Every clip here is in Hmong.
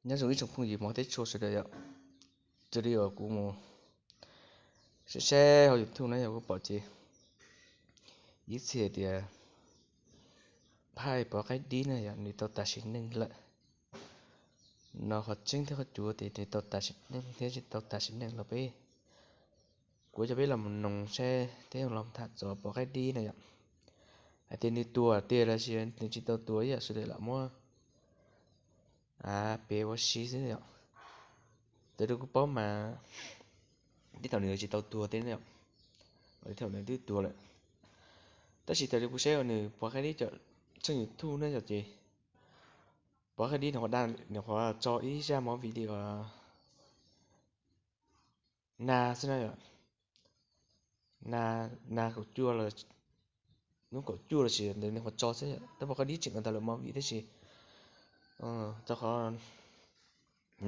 Nyob zoo ib tsoom phooj ywg mog thiab tshua sawv daws yom. Raws li uas kuv mus saib saib hauv YouTube na yog kuv pom ces ib txhia tias phaij Pov Qaib Dib na yog nws tau tas sim neej lawm. No qhov tseeb thiab qhov cuav tias nws tau tas sim neej thiab tsis tau tas sim neej los peb, kuv coj peb los mus noog saib thiab los tham txog Pov Qaib Dib na yom, hais tias nws tuag tiag los sis nws tsis tau tuag ib yam sawv daws lam muab piav ua si xwb yom. Raws li kuv paub mas tej thaum nws tsis tau tuag thiab yom, tej thaum nws twb tuag lawm. Tab sis raws li kuv saib uas nws Pov Qaib Dib cov tshooj YouTube na yom ces Pov Qaib Dib nws qhuav tso ib zaj movie li uas nag xwb na yom, nag kaum cuaj los, hnub kaum cuaj los sis ntawd nws qhuav tso xwb yom, tab Pov Qaib Dib tseem ua tau lawm movie tab sis rau qhov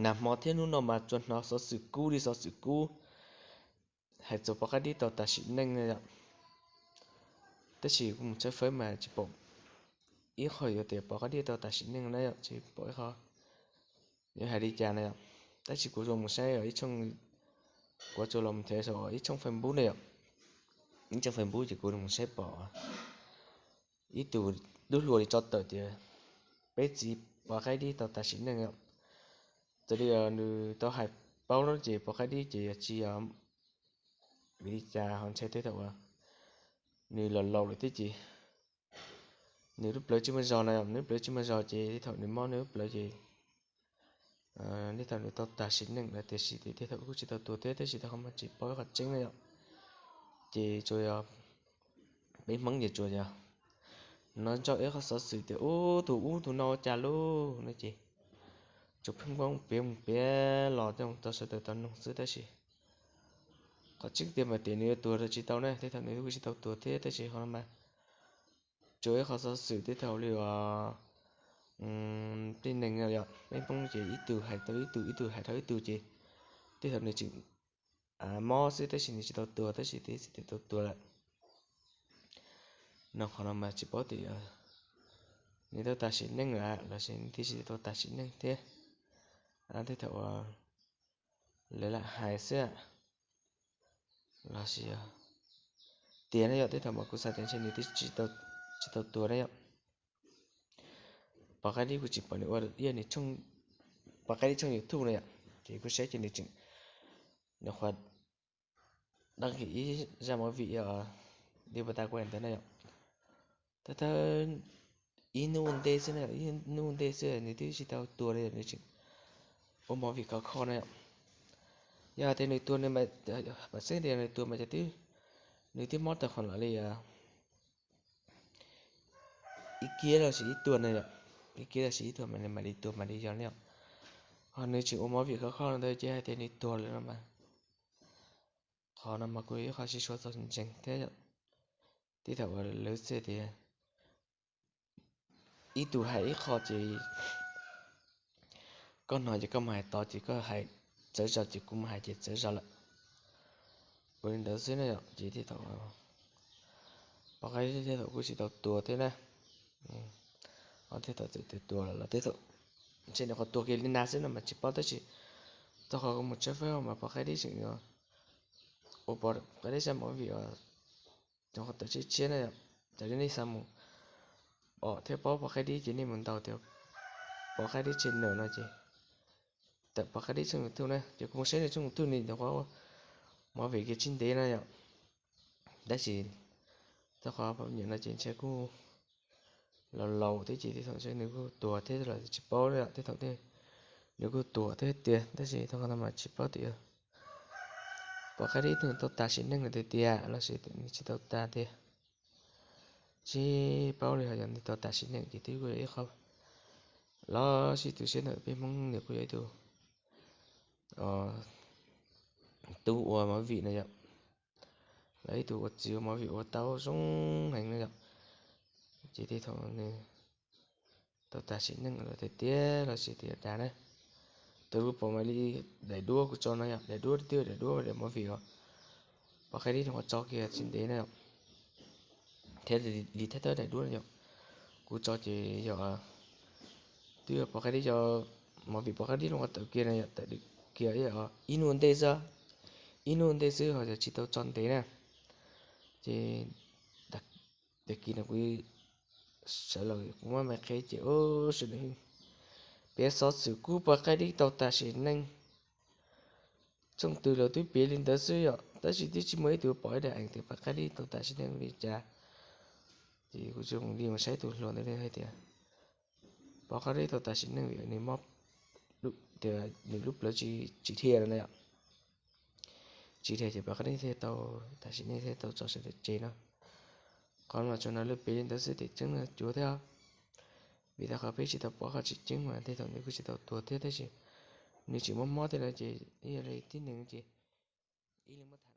nag hmo thiab hnub no mas tsuas hnov xov xwm kub li xov xwm kub hais txog Pov Qaib Dib tau tas sim neej na yom. Tab sis kuv mus tshawb fawb mas tsis pom ib qho yuav tias Pov Qaib Dib tau tas sim neej na yom, tsis pom ib qho yuav hais li cas na yom. Tab sis kuv tsuas mus saib ib tshooj, kuv tsuas los mus nrhiav saum ib tshooj Facebook na yom, ib tshooj Facebook ces kuv mus saib pom ib tug dub hluas li tso tawm tias peb txiv Pov Qaib Dib tau tas sim neej yom. Raws li nws tau hais paub no ces Pov Qaib Dib ces yog tsis yog vim li cas ho ntshe tej thaum uas nws los laus lawm thiab ces nws lub plawv tsis muaj zog na, nws lub plawv tsis muaj zog ces tej thaum nws mob nws lub plawv ces tej thaum nws tau tas sim neej lawm tiam sis tej thaum kuj tsis tau tuag thiab tab sis tej qhov mas tsis paub ib qho tseeb na yom. Ces tsuas yog peb Hmoob ces tsuas yog hnov ntsoj ib qho xov xwm tias ub tus ub tus no ua cas lauj no ces tsuas pheej mus piav mus piav los coj mus rau sawv daws tau noog xwb tab sis qhov tseeb tiag mas tias nws yuav tuag los tsis tau na, tej thaum nws kuj tsis tau tuag thiab tab sis qhov no mas tsuas ib qho xov xwm tej thaum li uas tej neeg yom, peb Hmoob ces ib tug hais tau ib tug, ib tug hais tau ib tug ces tej thaum nws tseem mob xwb tab sis nws tsis tau tuag tab sis tej thaum tau tuag lawm. No qhov no mas tsis paub tias nws tau tas sim neej lawm los sis nws twb tsis tau tas sim neej thiab. Tej thaum uas lawv lam hais xwb los sis tias na yom, tej thaum mas kuv xav tias ntshe nws twb tsis tau tuag na yom. Pov Qaib Dib kuv tsis pom nws ua ib yam nws, Pov Qaib Dib tshooj YouTube na yom, ces kuv saib ces nws tseem, nws qhuav dab kis ib zaj movie li pas tas kuv ntawd na yom. Thawj thawj ib hnub ua ntej xwb na, ib hnub ua ntej xwb nws twb tsis tau tuag li nws tseem ua movie khov kho na yom. Yog hais tias nws tuag nws, pam xeeb tias nws tuag mas cas twb, nws twb mob tau qhov lawm li ib kiab los sis ib tuag na yom, ib kiab los sis ib tuag mas nws mam li tuag mam li yog na yom. Ho nws tseem ua movie khov kho no ntawd ces hais tias nws tuag lawm no mas qhov no mas kuj yog ib qho sib suav txog ntseeg thiab yom. Tej thaum uas lawv xav tias ib tug hais ib qho ces koj hnov ces koj mus hais tod ces koj hais txawv zog ces kuv mus hais ces txawv zog lawm. Ua li ntawd xwb na yom, ces tej thaum Pov Qaib Dib tej thaum kuj tsis tau tuag thiab na. Ho tej thaum txawm tias tuag lawm los tej thaum ntshe nws qhuav tuag kiag li na xwb no mas tsis paub tab sis txog qhov kuv mus tshawb fawb mas Pov Qaib Dib tseem ua Pov Qaib Dib zaj movie uas cov qhov tawm tshiab tshiab na yom. Raws li nej xav mus pom thiab paub Pov Qaib Dib ces nej mus ntaus tias Pov Qaib Dib channel no ces tawm Pov Qaib Dib tshooj YouTube na, ces kuv mus saib nws tshooj YouTube nws nyuam qhuav ua movie kiag tsis ntev na yom. Tab sis txog qhov phau nyiam no ces ntshe kuj laus laus thiab ces tej thaum ntshe nws kuj tuag thiab los tsis paub, tej thaum nws kuj tuag thiab tiag tab sis txog qhov no mas tsis paub tias Pov Qaib Dib nws tau tas sim neej lawm tiag tiag los sis nws tsis tau tas tiag. Tsis paub li, ho yog nws tau tas sim neej ces twb kuj yog ib qho los sib tu siab ntawm peb Hmoob nws kuj yog ib tug tub ua movie no yom, los ib tug ua txiv ua movie ua tau zoo heev no yom. Ces tej thaum nws tau tas sim neej lawm tiag tiag los sis tias tas na. Tus kuv pom mas li daim duab kuv tso no yom, daim duab twb daim duab daim movie os, Pov Qaib Dib nws qhuav tso kiag tsis ntev na yom, thiab li thawj thawj daim duab no yom, kuv tso ces yog twb yog Pov Qaib Dib cov movie pov qab dib los tawm kiag no yom, tawm kiag ib hnub ntej xwb, ib hnub ntej xwb ho yog tsis tau tso ntev na. Ces tag kis no kuv sawv los kuv muab me qheb ces ub, sawv daws, piav xov xwm kub pov qab dib tau tam sim neej. Txooj twg los twb piav li ntawd xwb yom, tab sis twb tsis muaj ib tug pom ib daim eev tias pov qab dib tau tam sim neej li cas. Ces kuv tsis li mus saib tus hluas ntawd li hais tias pov qab dib tau tam sim neej vim nws mob, tias nws lub plawv tsis dhia no na yom. Tsis dhia ces pov qab dib thiaj tau, tam sim neej thiaj tau tso sawv daws tseg no. Qhov no tsuas no lawv piav li ntawd xwb, tiam tseeb no cuav thiab. Vim tau qhov peb tsis tau pom qhov tseeb mas tej thaum nws kuj tsis tau tuag thiab, tab sis nws tseem mob mob thiab no ces ib yam li tib neeg ces ib leeg muab